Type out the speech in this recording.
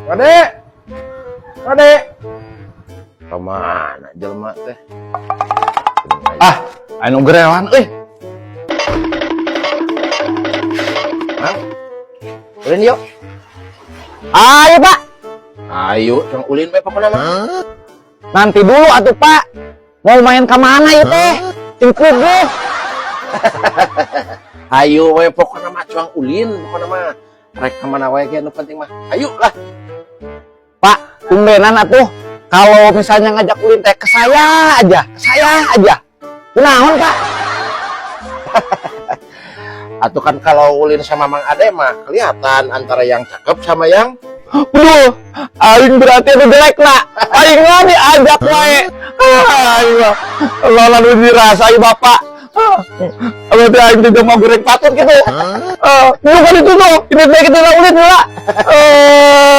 Ade. Ade. Kemana jelema teh? Ah, anu gerewan euy. Mang. Ulin yuk. Ayo, Pak. Ayo, cang ulin we pokona mah. Nanti dulu atuh, Pak. Mau main ke mana ieu teh? Cing puguh. Ayo we pokona mah cuang ulin pokona mah. Rek ka mana wae ge nu penting mah. Ayo lah. Pak, tumbenan atuh. Kalau misalnya ngajak ulin teh ke saya aja, ke saya aja. Kunaon, Pak? Atau kan kalau ulin sama Mang Ade mah kelihatan antara yang cakep sama yang Aduh, aing berarti anu jelek lah. Aing mah diajak wae. Ah, aing mah lola nu dirasai bapak. Ah, berarti aing tidak mau goreng patut gitu. Ah, bukan itu tuh. Ini teh kita ulin lah. Eh,